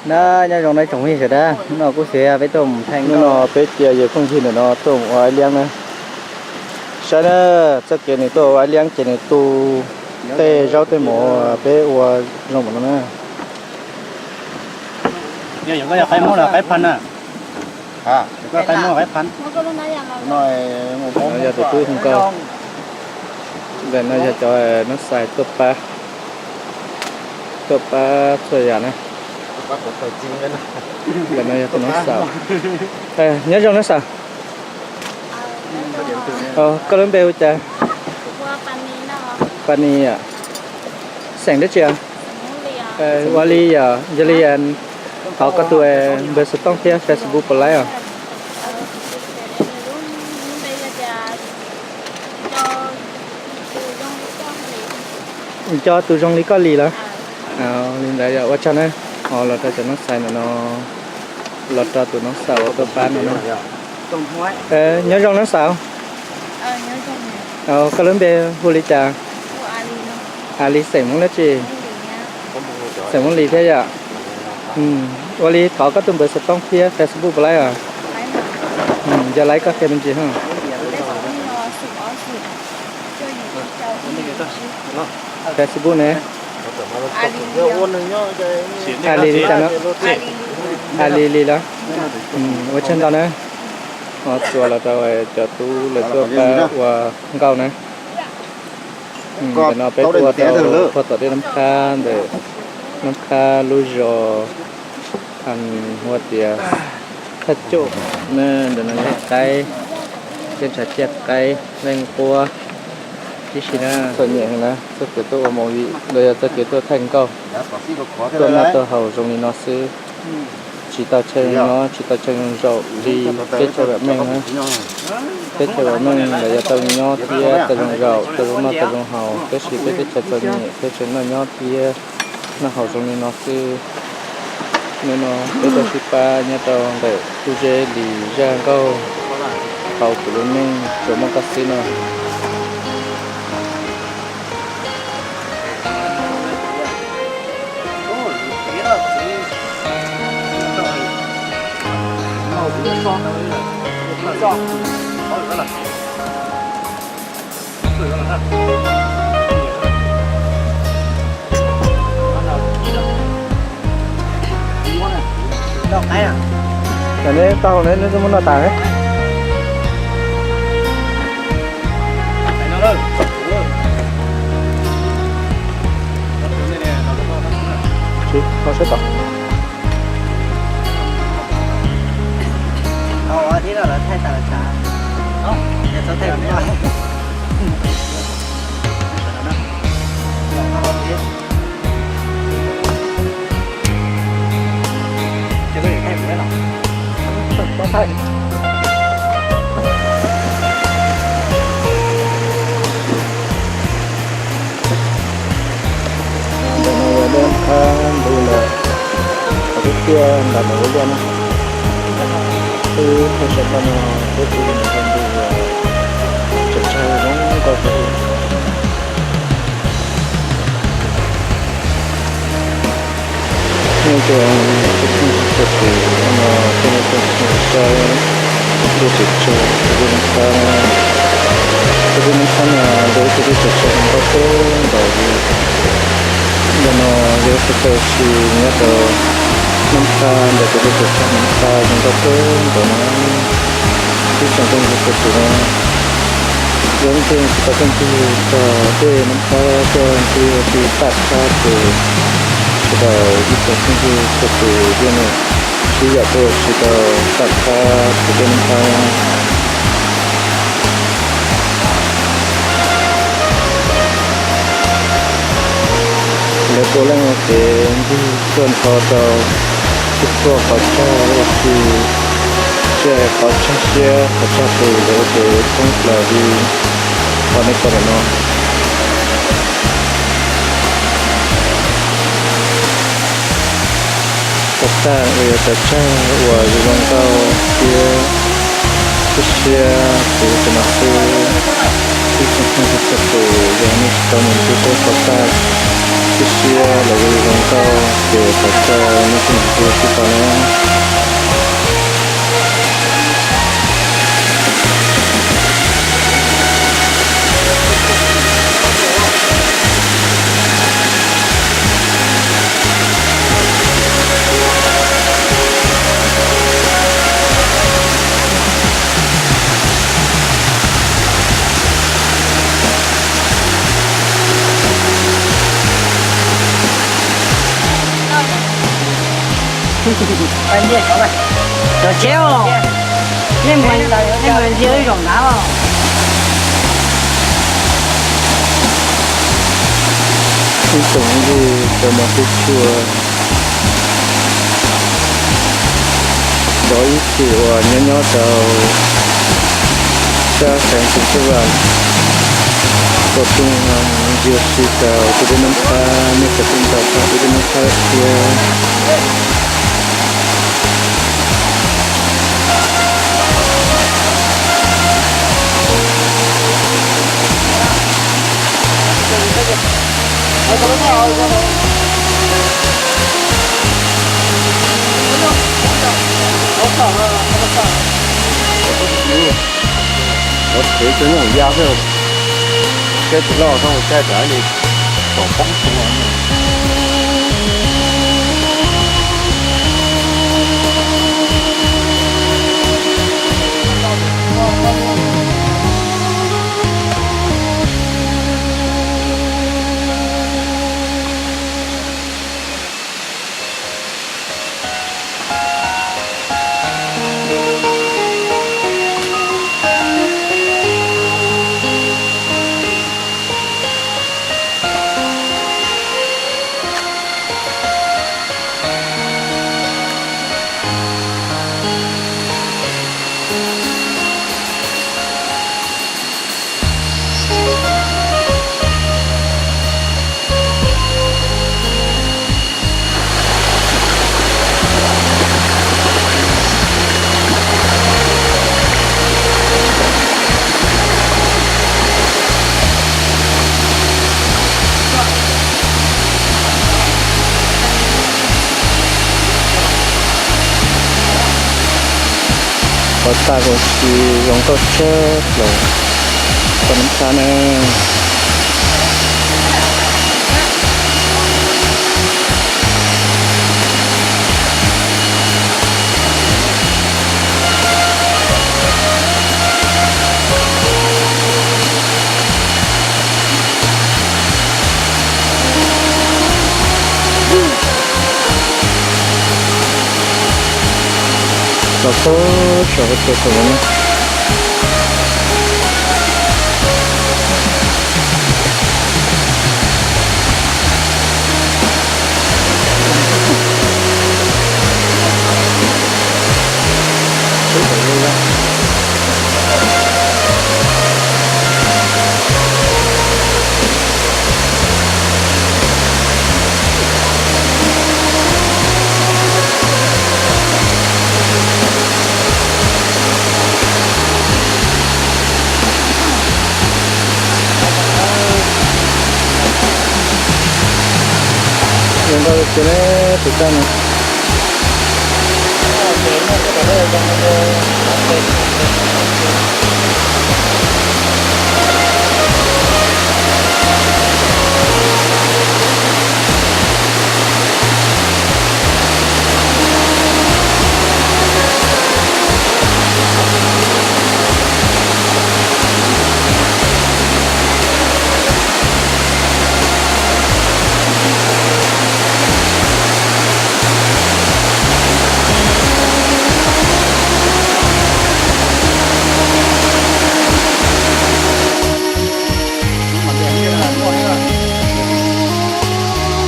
Na, nyob zoo nawb tsoom phooj ywg sawv daws, hnub no kuj xav peb tuaj mus thaij, hnub no peb cia yawg phooj ywg ntawm no tuaj mus ua ib liab na. Saib na, txoj kev nws tuaj ua ib liab ces nws tu tej zaub tej mov peb ua zoo npaum no na. Qaib muab los qaib phan na. Qaib muab qaib phan. Yog tus tub hu nkauj. Ntawm no yog cov noob xais tuaj pab, tuaj pab txhua yam na. Ntawm no yog tus noob xaus. Nyob zoo noob xaus. Koj lub npe hu cas? Pani yom. Xeem dab tsi? Ua li yog, yog li thov koj tus npe xov tooj thiab Facebook puas laib os? Nco tus zoo li koj li lawm. Li ntawd yog ua tsaug na. Los rau cov noob xais ntawm no, los rau tus noob xaus uas tuaj pab no na. Nyob zoo noob xaus. Koj lub npe hu li cas? A li, xeem Hmoob dab tsi? Xeem Hmoob Lis thiab yom. Ua li thov koj tus npe xov tooj thiab Facebook puas laib os? Yog laib koj qhia me ntsis. Facebook ne? A li li cas no? A li li los? Ua tsaug ntau na. Txuas los rau cov tub lawv tuaj pab ua nkauj na. Ntawm no peb tuaj rau puag tom tej Nab Qhab ntawm Nab Qhab lub zos hu tias Thaj Coj na. Ntawm no yog qaib, teb chaws ciaj qaib, leej quab tib si na. Txom nyem heev na, txoj kev tuaj ua movie los yog txoj kev tuaj thaij nkauj, tuaj noj tuaj haus zoo li no xwb. Tsis tau chaw nyob, tsis tau chaw zoo zaum li teb chaws vam meej na. Teb chaws vam meej los yog tau nyob thiab tau zoo zaum, tau zoo noj tau zoo haus, tab sis peb teb chaws txom nyem peb tseem noj nyob thiab noj haus zoo li no xwb. Hnub no peb tuaj sib pab nyob rau ntawm tub Zeb Lis zaj nkauj, hauv kuv lub neej tsuas muaj koj xwb no. Neb tau ne, neb muab noj tas ne. Tsis, kho seb tom. Ntawm no yog dej nab qhab ntug lawm, qhov twb tiaj nram ntawm ua liaj na. Twb tuaj saum toj no, twb ua ntug lawm, tseem tsag zoo nkauj kawg. Nej cov txhua tus, no coj nej tuaj saib dej tseem tsag, tus dej nab qhab, tus dej nab qhab no yog ib tug dej tseem tsag zoo nkauj kawg nkaus li. Ntawm no yog ib qhov chaw ua si nyob rau Nab Qhab ntawm tus dej tseem tsag Nab Qhab zoo nkauj kawg nkaus na. Ib tsoom phooj ywg txhua tus na, yog leej twg tsis tau tuaj ncig txog dej Nab Qhab tuaj ncig ua si Taj Qhab ces sawv daws ib tsoom phooj ywg txhua tus yeej siv zog tuaj ua si rau Taj Qhab tus dej Nab Qhab. Lawv puav leej ua kev ncig tuaj nrho rau txhua qhov chaw ua si, tsis hais qhov tsag siab qhov tsag tus, lawv ua kev thoob plaws li qhov nej pom ntawm no. Pov tag uas yog cov tsag uas zoo zoo nkauj thiab siab siab puv rau no xwb. Ib tsoom phooj ywg txhua tus, yog nej tsis tau mus ncig peb pov tag, Tib siab los zoo nkauj ces qhov chaw nej kuj mus ntsia tsis tau na. Cov tsheb os, nej mus ntsia lub zaum nrad os. Ib tsoom ib tug cov mos tib tshua, cov ib txwm uas nyob nyob rau sab xeev Festival, tuaj pib ntsia si rau tej dej nab phab, nej puas tau ntau tshaj tej dej nab phab thiab. Ov, phev tsis nyuj ya xwb, saib tsis loj, saib mus saib rov li, poob tsis. Pov tag huv si zoo nkauj tshaj plaws toj nab phab na. Los txog saum huv tsev saum no na. Zoo nkauj tiag tiag na tus kaj no.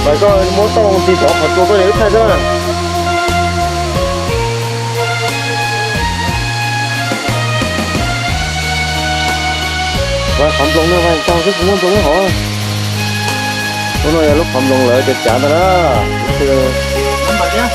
Pais koj muab tau tis rov qhov tua koj niam lub thaij xwb na. Qhov nploos no, tau xwb kuv muab nploos hauv. Lub no yog lub qhov nploos lawv cav cav ntag na.